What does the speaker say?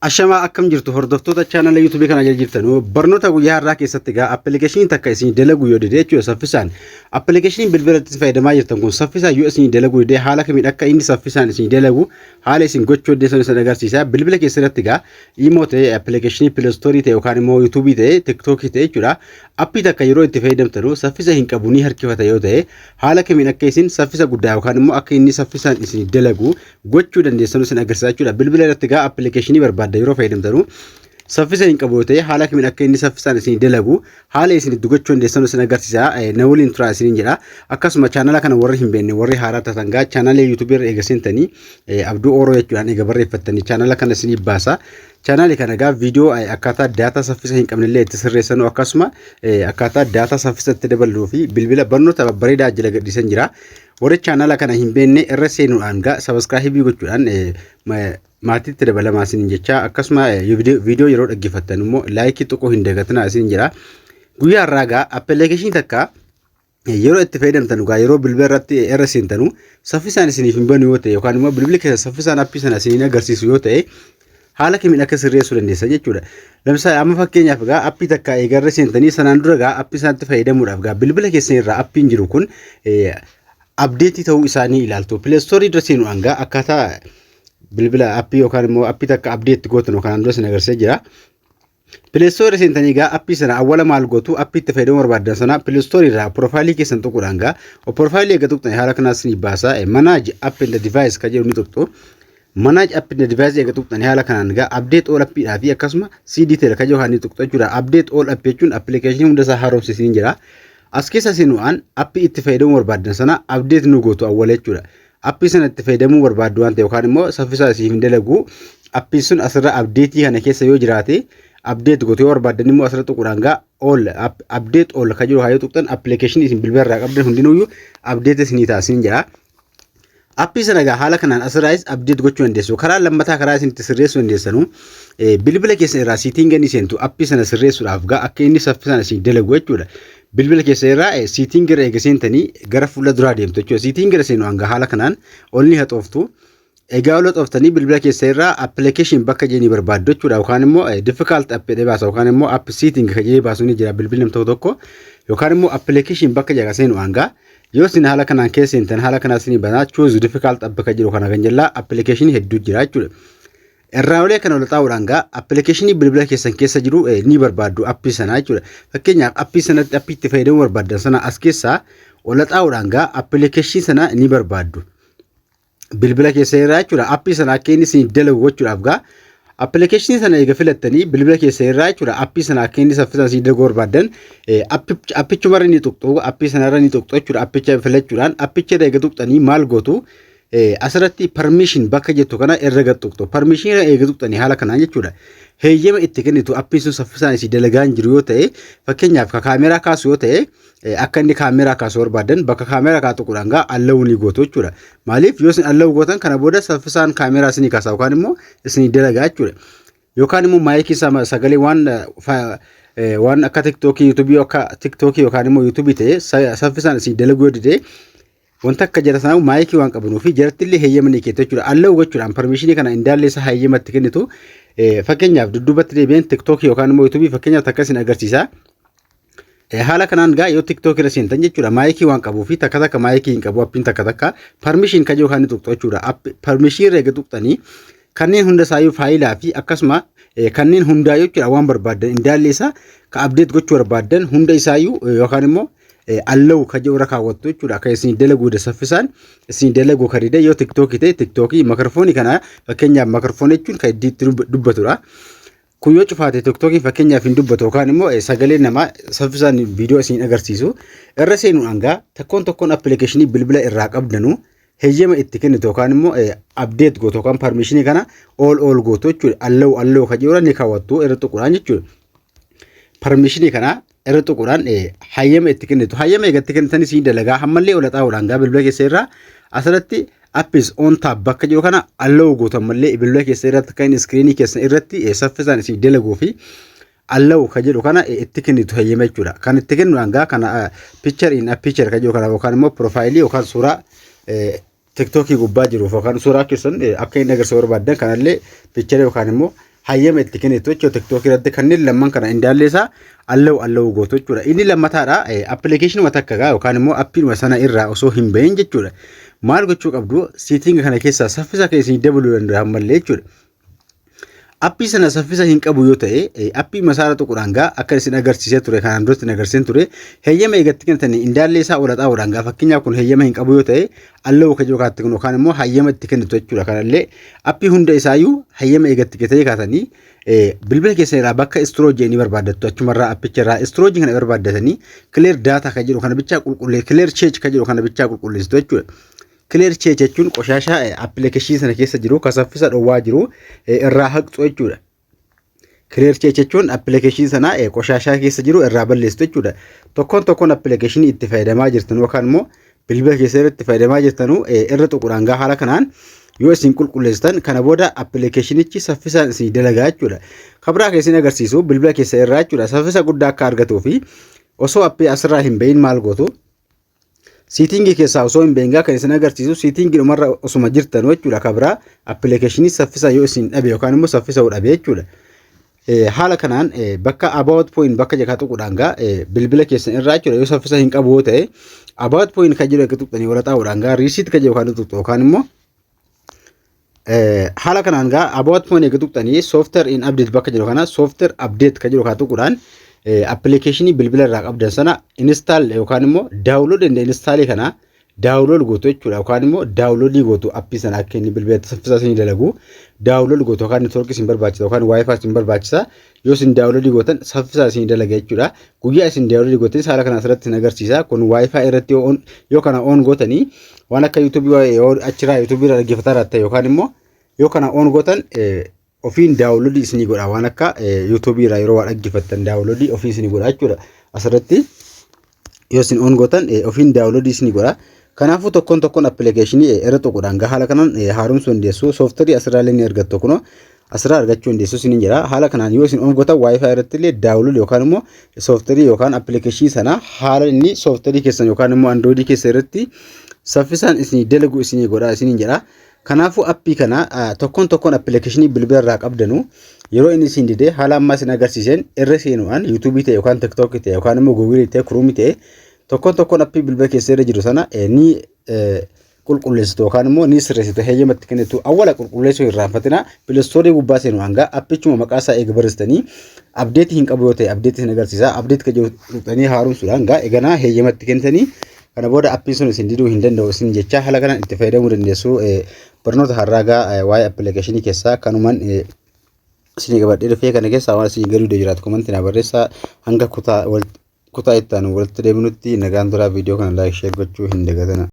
Ashamaa, akkam jirtu hordoftoota chaanala YouTubeii kana jala jirtan? Barnoota guyyaa har'aa keessatti egaa appilikeeshinii takka isin dalagu yoo dide jechuudha, saffisaan appilikeeshinii bilbila itti fayyadamaa jirtan kun saffisaan yoo isin dalagu dide, haala kamiin akka inni saffisaan isin dalagu haala isin gochuu dandeessan isin agarsiisa. Bilbila keessatti egaa Imo ta'e, appilikeeshinii Play Storeii ta'e, yookaan immoo YouTubeii ta'e, TikTokii ta'e jechuudha, appii takka yeroo itti fayyadamtanu saffisa hin qabu, ni harkifata yoo ta'e, haala kamiin akka isin saffisa guddaa yookaan immoo akka inni saffisaan isin dalagu gochuu dandeessan isin agarsiisa jechuudha. Bilbila irratti egaa appilikeeshinii barbaadda yeroo fayyadamtanu saffisa hin qabu yoo ta'e, haala kamiin akka inni saffisaan isin dalagu haala isin itti gochuu dandeessan isin agarsiisa. Na waliin turaa isiniin jedha. Akkasuma chaanala kana warri hin beekne, warri haaraa taatan gaa, chaanala YouTubeii irra eega seentanii Abduu Ooroo jechuudhaan eega barreeffattanii chaanala kana isinii baasa. Chaanali kana egaa viidiyoo akkaataa daataa saffisa hin qabne illee itti sirreessanu, akkasuma akkaataa daataa saffisa itti dabaluu fi bilbila barnoota babbareedaa jala gadhiisan jira. Warri chaanala kana hin beekne irra seenuudhaan gaa subscribeii gochuudhaan maatiitti dabalamaa isin jecha, akkasuma viidiyoo yeroo dhaggeeffattan immoo likeii tuquu hin dagatinaa isin jedha. Guyyaa har'aa gaa appilikeeshinii takka yeroo itti fayyadamtan gaa yeroo bilbila irratti irra seentanu saffisaan isiniif hin banu yoo ta'e, yookaan immoo bilbilli keessa saffisaan appii sana isiniin agarsiisu yoo ta'e, haala kamiin akka sirreessuu dandeessan jechuudha. Lamsaa amma fakkeenyaaf egaa appii takka eegarra seentanii, sanaan dura egaa appii sanatti fayyadamuudhaaf egaa bilbila keessan irraa appiin jiru kun updateii ta'uu isaanii ilaaltu. Play Storeii dura seenuudhaan gaa akkaataa bilbila appii yookaan immoo appii takka update gootan kanaan dura isin agarsiisee jira. Play Storeii seentanii egaa appii sana awwala maal gootu? Appii itti fayyadamuu barbaaddan sana Play Storeii irraa profileii keessan tuquudhaan gaa profileii eega tuqxan haala kanaas ni baasa. Manage app in the device kan jedhu ni tuqxu. Manage app in the device eega tuqxan haala kanaan gaa update all appiidhaa fi akkasuma see detail kan jedhu ni tuqxu jechuudha. Update all app jechuun appilikeeshinii hunda isaa haaromsisiin jira. As keessa seenuudhaan appii itti fayyadamuu barbaaddan sana update nu gootu awwala jechuudha. Appii sana itti fayyadamuu barbaaddu waan ta'e yookaan immoo saffisaa isiif hin dalagu, appiin sun asirra updateii kana keessa yoo jiraate update gootu. Yoo barbaaddan immoo asirra tuquudhaan gaa all update all kan jiru haa yoo tuqxan, appilikeeshinii isin bilbila irraa qabdan hundinuyyuu update isinii taasisin jira. Appii sana egaa haala kanaan asirraayis update gochuu dandeessu. Karaa lammataa karaa isin itti sirreessuu dandeessanu, bilbila keessan irraa settingii inni seentu appii sana sirreessuudhaaf gaa akka inni saffisaan isin dalagu jechuudha. Bilbila keessa irraa settingii irra eega seentanii gara fuula duraa deemtu jechuudha. Settingii irra seenu hanga haala kanaan ol ni haxooftu. Egaa ol haxooftanii bilbila keessa irraa application bakka jedhanii barbaaddu jechuudha. Yookaan immoo default app jedhee baasa, yookaan immoo app setting kan jedhee baasu ni jira bilbilli nam tokko tokko, yookaan immoo application bakka jedha seenu hanga yoo isin haala kanaan keessa seentan haala kanaan isin banaa. Choose default app kan jedhu kana kan jallaa application hedduu jira jechuudha. Irraa olee kana ol xaa'uudhaan gaa appilikeeshinii bilbila keessan keessa jiru ni barbaaddu appii sanaa jechuudha. Fakkeenyaaf appii sanatti appii itti fayyadamuu barbaaddan sana as keessaa ol xaa'uudhaan gaa appilikeeshinii sana ni barbaaddu. Bilbila keessa irraa jechuudha. Appii sana akka inni isin dalagu gochuudhaaf gaa appilikeeshinii sana eega filattanii bilbila keessa irraa jechuudha. Appii sana akka inni saffisaan isin dalagu barbaaddan appichumarra ni tuqxu, appii sanarra ni tuqxu jechuudha. Appicha filachuudhaan appicha irra eega tuqxanii maal gootu? Asirratti permission bakka jettu kana irra gad tuqxu. Permission irra eega tuqxanii haala kanaan jechuudha. Heeyyama itti kennitu appiin sun saffisaan isin dalagaa hin jiru yoo ta'e, fakkeenyaaf ka kaameraa kaasu yoo ta'e, akka inni kaameraa kaasu barbaadan bakka kaameraa kaa tuquudhaan gaa allow ni gootu jechuudha. Maaliif? Yoo isin allow gootan kana booda saffisaan kaameraa isinii kaasa yookaan immoo isinii dalagaa jechuudha. Yookaan immoo maayikii sagalee waan akka TikTokii, YouTubeii, akka TikTokii yookaan immoo YouTubeii ta'e saffisaan isinii dalaguu yoo dide, wanta akka jara sanaa maayikii waan qabanuu fi jaratti illee heeyyama ni kennitu jechuudha. Allow gochuudhaan permissionii kana indaallee isa heeyyama itti kennitu. Fakkeenyaaf dudduubatti deebi'een TikTokii yookaan immoo YouTubeii fakkeenyaaf takka isin agarsiisa. Haala kanaan gaa yoo TikTok irra seentan jechuudha, maayikii waan qabuu fi takka takka maayikii hin qabu appiin takka takka, permission kan yookaan ni tuqxu jechuudha. Permission irra eega tuqxanii kanneen hunda isaayyuu faayilaa fi akkasuma kanneen hundaa jechuudha, waan barbaaddan indaallee isaa ka update gochuu barbaaddan hunda isaayyuu yookaan immoo allow ka jedhu irra kaawwattu jechuudha. Akka isin dalaguu saffisaan isin dalaguu kan dide yoo TikTokii ta'e TikTokii, makrofoonii kana fakkeenyaaf makrofoonii jechuun kan itti dubbatudha. Kun yoo cufaate TikTokiin fakkeenyaaf hin dubbatu yookaan immoo sagalee namaa saffisaan viidiyoo isin agarsiisu. Irra seenuudhaan gaa tokkoon tokkoon appilikeeshinii bilbila irraa qabdanu heeyyama itti kennitu yookaan immoo update gootu yookaan permissionii kana all all gootu jechuudha. Allow allow kan jedhu ni kaawwattu irra tuquudhaan jechuudha. Permissionii kana irra tuquudhaan hayyama itti kennitu. Hayyama eegatti kennitanii siin dalagaa hammallee ol xaa'uudhaan gaa bilbila keessa irraa asirratti apps on tap bakka jiru kana allow gootu. Ammallee bilbila keessa irratti kan screenii keessa irratti saffisaan isin dalaguu fi allow ka jedhu kana itti kennitu hayyama jechuudha. Kan itti kennuudhaan gaa kana picture in a picture ka jedhu kana yookaan immoo profileii yookaan suuraa TikTokii gubbaa jiruuf yookaan suuraa keessan akka inni agarsiisu barbaaddan kanallee picture yookaan immoo Hayyama itti kennitu jechuudha. TikTok irratti kanneen lamman kana indaallee isaa allow allow gootu jechuudha. Inni lammataadha, appilikeeshinuma takka gaa yookaan immoo appiinuma sana irraa osoo hin bahin jechuudha. Maal gochuu qabdu? Setting kana keessaa saffisa keessanii dabaluu danda'a ammallee jechuudha. Appii sana saffisa hin qabu yoo ta'e, appii masaara tuquudhaan gaa akka isin agarsiisee ture, kanaan duratti isin agarsiisee ture, heeyyama eegatti kennitanii indaallee isaa ol xaa'uudhaan gaa, fakkeenyaaf kun heeyyama hin qabu yoo ta'e, allow ka jiru kaatti kun yookaan immoo hayyama itti kennitu jechuudha. Kanallee appii hunda isaayyuu hayyama eegatti kennitanii kaatanii bilbila keessan irraa bakka storage ni barbaaddattu. Achumarraa appicha irraa storage kana barbaaddatanii clear data kan jedhu kana bichaa qulqullee, clear cache kan jedhu kana bichaa qulqulleessitu jechuudha. Clear cache jechuun qoshaashaa appilikeeshinii sana keessa jiru ka saffisa dhowwaa jiru irraa haqxu jechuudha. Clear cache jechuun appilikeeshinii sana qoshaashaa keessa jiru irraa balleessitu jechuudha. Tokkoon tokkoon appilikeeshinii itti fayyadamaa jirtan yookaan immoo bilbila keessa irratti fayyadamaa jirtanuu irra tuquudhaan gaa haala kanaan yoo isin qulqulleessitan, kana booda appilikeeshinichi saffisaan isin dalagaa jechuudha. Kabraa keessin agarsiisu bilbila keessa irraa jechuudha, saffisa guddaa akka argatuu fi osoo appii asirraa hin bahin maal gootu? Setting keessaa osoo hin beekin kan isin agarsiisu, setting dhumarra osuma jirtan jechuudha. Kabraa appilikeeshinii saffisa yoo isin dhabe yookaan immoo saffisa dhabe jechuudha. Haala kanaan bakka about phone bakka jakaa tuquudhaan gaa bilbila keessan irraa jechuudha, yoo saffisa hin qabu yoo ta'e, about phone kan jedhu akka tuqxanii wal xaa'uudhaan gaa reset kan jedhu kan tuqxu yookaan immoo haala kanaan gaa about phone eega tuqxanii software in update bakka jedhu kana, software update kan jedhu kan tuquudhaan appilikeeshinii bilbila irraa qabdan sana install yookaan immoo download and install kana download gootu jechuudha, yookaan immoo downloadii gootu. Appii sana akka inni bilbila saffisa isin dalagu download gootu, yookaan networkii isin barbaachisa yookaan WiFi isin barbaachisa. Yoo isin downloadii gootan saffisa isin dalaga jechuudha. Guyyaa isin downloadii gootan haala kana asirratti isin agarsiisa. Kun WiFi irratti yoo kana on gootanii, waan akka YouTubeii yoo achirraa YouTubeii irraa dhaggeeffataa jiraatte yookaan immoo yoo kana on gootan, ofiin downloadii isinii godha. Waan akka YouTubeii irraa yeroo waa dhaggeeffattan downloadii ofii isinii godha jechuudha. Asirratti yoo isin on gootan ofiin downloadii isinii godha. Kanaafuu tokkoon tokkoon appilikeeshinii irra tuquudhaan haala kanaan haaromsuu dandeessu. Sooftarii asirraa illee ni argattu, kunoo asirraa argachuu dandeessu isiniin jira. Haala kanaan yoo isin on gootan, WiFi irratti illee download yookaan immoo sooftarii yookaan appilikeeshinii sana haala inni sooftarii keessan yookaan immoo Androidii keessa irratti saffisaan isinii dalagu isinii godha isiniin jedha. Kanaafuu appii kana tokkoon tokkoon appilikeeshinii bilbila irraa qabdanu yeroo inni isin dide, haala ammaa isin agarsiiseen irra seenuudhaan YouTubeii ta'e yookaan TikTokii ta'e yookaan immoo Googleii ta'e, Chromeii ta'e, tokkoon tokkoon appii bilbila keessa irra jiru sana ni qulqulleessitu yookaan immoo ni sirreessitu, heeyyamatti kennitu. Awwala qulqulleessuu hin irraanfatina. Play Storeii gubbaa seenu hanga appichuma maqaa isaa eega barreessitanii, updateii hin qabu yoo ta'e updateii isin agarsiisa. Update kan jiru tuqxanii haaromsuudhaan gaa eganaa heeyyamatti kennitanii, kana booda appiin sun isin diduu hin danda'u isin jecha haala kanaan itti fayyadamuu dandeessu. Barnoota har'aa gaa waa'ee appilikeeshinii keessaa kanuman isinii qabadhee dhufee. Kana keessaa waan isin galuu jiraatu commentii naa barreessaa. Hanga kutaa kutaa itti aanu walitti deebinutti nagaan turaa. Viidiyoo kana like, share gochuu hin dagatina.